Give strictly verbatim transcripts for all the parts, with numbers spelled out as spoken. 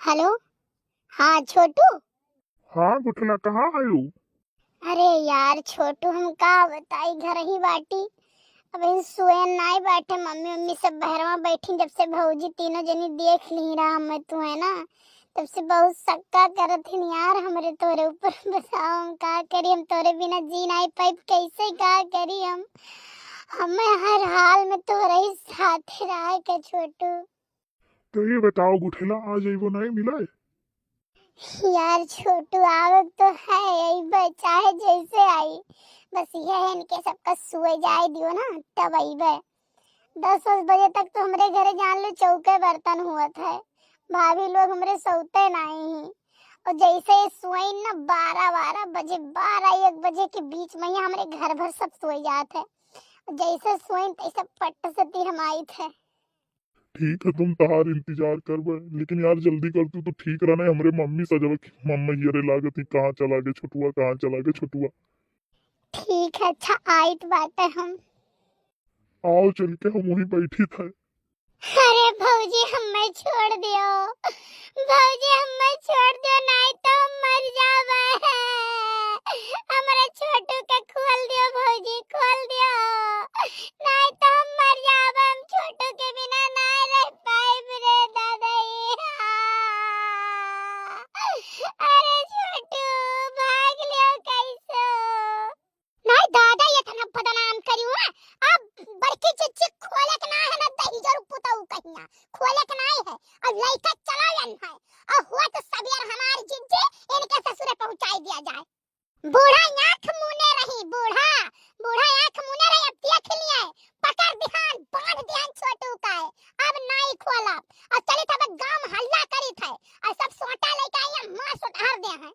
हेलो, हाँ छोटू। हाँ गुठला, कहाँ आयो? अरे यार छोटू, हम का बताई, घर ही बाटी। अब इन सोए नाई बाटे, मम्मी, मम्मी सब बहरवा बैठी, जब से भौजी तीनों जनी देख ली रहा हमें, तू है ना, तब से बहुत शक्का करत हिन यार हमरे तोरे ऊपर। बताओ हम का करी, हम तोरे बिना जी नाई पाइब, कैसे का करी हम। हमें हर हाल में तोरे ही साथे रहे के छोटू। तो ये बताओ गुठला, आ जइबो नाई मिलाए? यार छोटू, आवक तो है, अइबे चाहे जैसे आई, बस ये है इनके सबका सोए जाए दियो ना, तब अइबे। दस दस बजे तक तो हमरे घरे जान लो चौके बर्तन हुअत है, भाभी लोग हमरे सोते नाई ही। और जैसे ही सोइन ना बारह बारह बजे, बारह एक बजे के बीच में ही हमरे घर भर सब सोए जात है। और जैसे सोइन तैसे पट से ती हम आइत है। ठीक है, तुम तहार इंतजार करबे, लेकिन यार जल्दी कर, तू तो ठीक रहना है। हमरे मम्मी सजवा की मम्मी हियरे लागत ही, कहाँ चला गए छोटुआ, कहाँ चला गए छोटुआ। ठीक है, अच्छा आइत बाटे हम। आओ चल के हम वहीं बैठी थे। अरे भौजी हमें छोड़ दियो, भौजी हमें छोड़ दियो, नाई तो हम मर जाबे। हमरे छोटू के खोल दियो भौजी, खोल दियो, नाई तो हम मर जाबे, हम छोटू के बिना ना रह पाइब रे दादा। अरे छोटू, भाग लियो कैसो। नाई दादा, ये इतना बदनाम करी हुआ। अब बड़की चिच्ची खोले के ना है ना दहिजरू पुतऊ कहिया, खोले के नाई है। और लइका चला यन है। और हुआ तो सबेर हमार जिज्जी इनके ससुरे पहुंचाई दिया जाए। बूढ़ा आँख मुने रही, बूढ़ा, बूढ़ा आँख मुने रही, अब देख लिए, पकड़ दिहान, बांध दिहान छोटू का है, अब नाई खोलब, अब चलित है गांव हल्ला करित है, और सब सोटा लेके आई है, मांस उतार दे हैं।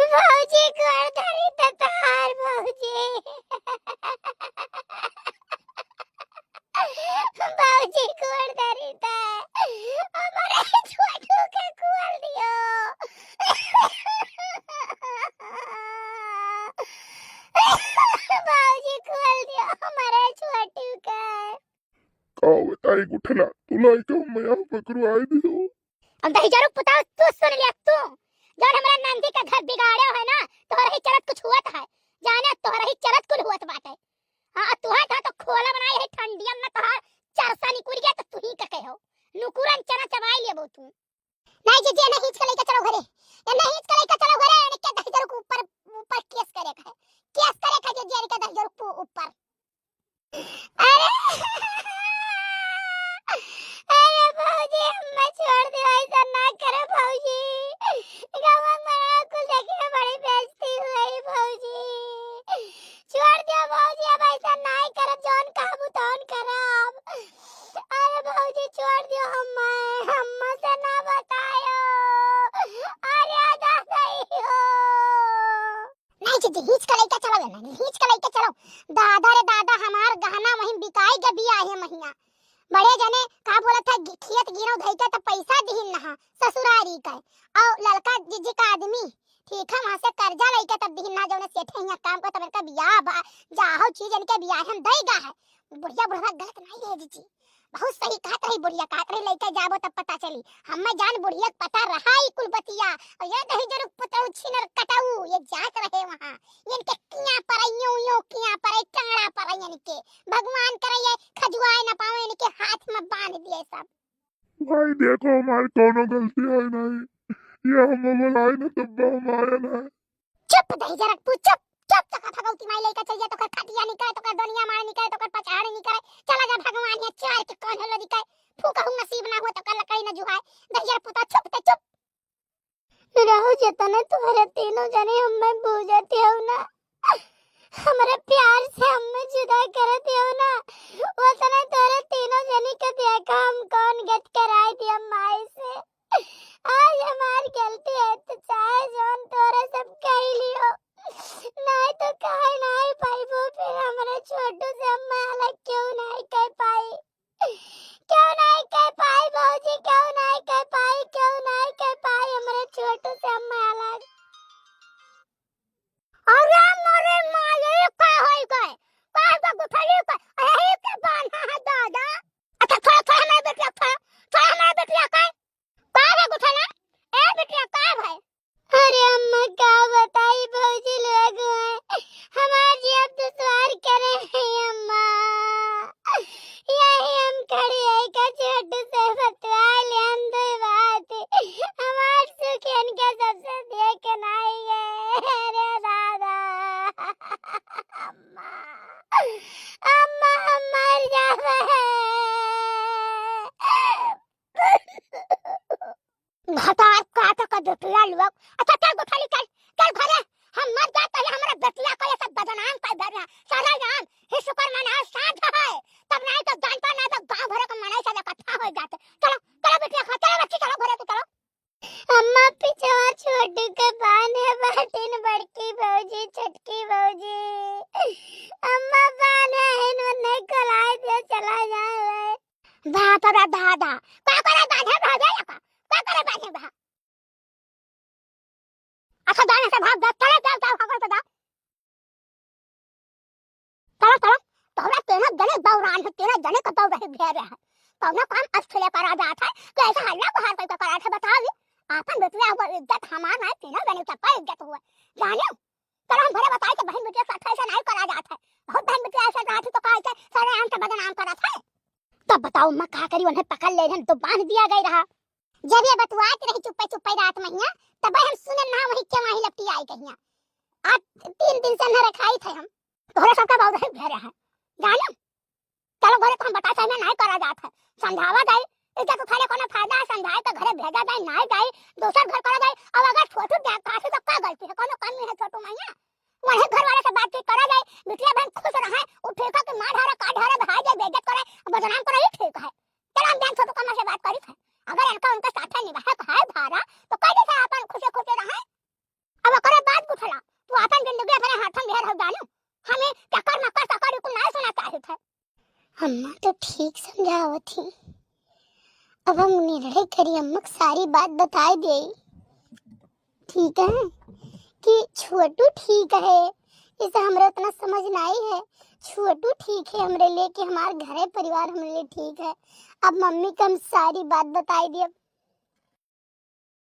भौजी गोड़ धरी त तहार भौजी। भौजी गोड़ धरी त हमारे छोटू के खोल दियो। भौजी खोल दियो हमारे छोटू के। का बताई गुठला, तू लइका मैया पकड़वाई दियो। अब दहिजरू पुताऊ तू सुन लिया तू, जौन हमरा नंदी का घर बिगाड़े है ना, तोहरा ही चलत कुछ हुआ है, जाने तोहरा ही चलत कुल हुआ बाटे। हाँ, तोहरा था तो खोला बनाई है ठंडिया में तोहार चरसा निकुर गया तो तू ही का कहो, नुकुरन चना चबाई लेबो तू। नहीं जीजी, नहीं हीच के लेके चलो घरे, ये नहीं हीच के लेके चलो घरे, इनके दहिजरू के ऊपर, ऊपर केस करे का है, केस करे का है जीजी, इनके दहिजरू के ऊपर। अरे, अरे भौजी, हमें छोड़ दो, ऐसा ना करो भौजी। गाँव में बड़ा कुल देखिए, बड़ी बेइज्जती हुई भौजी। छोड़ दो भौजी, अब ऐसा नहीं करब, जौन कहबू तौन करब। अरे भौजी, छोड़ दो हमें, हमें से ना बतायो। अरे दादा हो। नहीं जीजी, हीच के लइके चलो, नहीं, हीच के लइके चलो। दादा रे दादा, हमार गहना वहीं बिकाई के बिया है महिया। बड़े जने का बोलत है, गि-, खियत गिरव धई के त पैसा दिहिन नहा ससुरारी के। और ललका जीजी का आदमी, ठीक है, वहाँ से कर्जा लइके तब दिहिन नहा, जौने सेठे हियाँ काम करत, तब इनका बियाह बा, जाहो चीज इनके बियाह हम दई गा है। बुढ़िया बुढ़वा गलत नहीं है जीजी। बहुत सही कहत रही बुढ़िया, कहत रही लइके जाबो तब पता चली। हम्मे जान बुढ़िया के पता रहा ई कुल बतिया। और ये दहिजरू पुतऊ छिनर कटाऊ, ये जात रहे वहाँ। ये इनके किया पर, यूं, यूं किया पर, टंगड़ा पर इनके। भगवान करे ये खजुआए न पावे, इनके हाथ में बांध दिए सब। भाई देखो, हमार कौनो गलती है नहीं, ये हम बोलाए न तब हम आए ना। चुप दहिजरक तू, चुप, चुप। तोका भगवती माई लइका चल जा, तोकर खटिया निकले, तोकर दुनिया मार निकले, तोकर पचहाड़ी निकले। चला जा भगवान, ये चार के कौन हलो निकले। फूकहू नसीब ना हुआ, तोकर लकड़ी न जुहाए। दहिजर पुता, चुप ते चुप। रहू जतने तोहरे तीनों जने हमें बूझत हो ना, हमरे प्यार से हमें जुदा करत हो ना, वतने तोहरे तीनों जने के देखा हम कौन गत कराए दिया माई से। आज हमार गलती है, तो चाहे जौन तोरे सब कह लियो, नहीं तो कहे नहीं पाइबो, फिर हमरे छोटू से हम अलग क्यों नहीं कह पाई, क्यों नहीं कह पाई भौजी, क्यों नहीं कह पाई, क्यों नहीं कह पाई हमरे छोटू से हम अलग। अरे मोरे माँ, ये का होई गए? का बा गुठली का? यही के बांधा है दादा। अच्छा, थोड़ा, थोड़ा हमारे बेटिया, थोड़ा, थोड़ा हमारे बेटिया का। भतार काट के बेटिया लोग। अच्छा, चल गोठली, चल, चल घरे। हम मर जाए तो ये हमारा बेटिया को ये सब बदनाम कर दे रहा। सारा राम, ही शुक्र मनाओ, साँझ है, तब नहीं तो जानता, नहीं तो गाँव भर के मनई सब इकट्ठा हो जाते। चलो, चलो बेटिया, खा, चलो बच्ची, चलो घरे, तू चलो। अम्मा, पिछवा छोटू के बान्हे बाटिन, बड़की भौजी, छोटकी भौजी। अम्मा, बान्हे हिन, नहीं खोलाए दे, चला जाए। बाप रे दादा, का करे बान्हे भौजी का? का करे बान्हे बा? अच्छा, जाने से भाग जा, चले, जाओ, जाओ, हगल के जाओ। चलो, चलो, तोहरा तीनों जने बौरान है, तीनों जने के बौराही घेरे है। कौनो काम अस खेले करा जात है, कि ऐसे हल्ला गुहार करके करा थे, बताओ जी। आपन बेटिया हुआ इज्जत हमार है, तीनों जने के कोई इज्जत हुआ। जाने, चलो हम भरे बताई कि बहन बेटिया साथ ऐसे नहीं करा जात है। बहुत बहन बेटिया ऐसे रहती तो का ऐसे सरेआम से बदनाम करत है। तब बताओ, मैं का करी, उन्हें पकड़ ले रहन तो बांध दिया गई रहा। जब ये बतुआत रही चुप्पे चुप्पे रात में हियाँ, तब हम सुने ना वही के वहीं लपटी आई गई हियाँ। आज तीन दिन से न रखाई थे हम। तोहरे सबका बहुत है घेरे है। जानो, चलो घरे तो हम बता, चाहे नहीं करा जात है। समझावा जाई, इज्जत उठाने कोनो फायदा है, समझाए तो घरे भेजा जाई, नहीं जाई, दूसर घर करा जाई। अब अगर छोटू जाए काफी तो का गलती है, कोनो कमी है छोटू मैया? वही घर वाले से बातचीत करा जाई, बिटिया बहन खुश रहे, वो ठीक है कि मार ढारे, काट ढारे, भाई जाए, बेइज्जत करे, बदनाम करे, ही ठीक है। चलो हम जान छोटू कमर से बात करी थे, अगर इनका उनके साथ निभाए है भारा तो कह दे अपन खुशी खुशी रहे। अब ओकरे बाद पूछला, तू अपन जिंदगी अपने हाथन में रह जानू, हमें चक्कर मक्कर चक्कर कुल नहीं सुना चाहिए थे। अम्मा तो ठीक समझावत ही, अब हम निर्णय करी, अम्मा के सारी बात बताए दे। ठीक है कि छोटू ठीक है, इसे हमरे उतना समझ नहीं है। छोटू ठीक है हमरे लिए कि हमार घरे परिवार हमरे लिए ठीक है। अब मम्मी के हम सारी बात बताए दिए, अब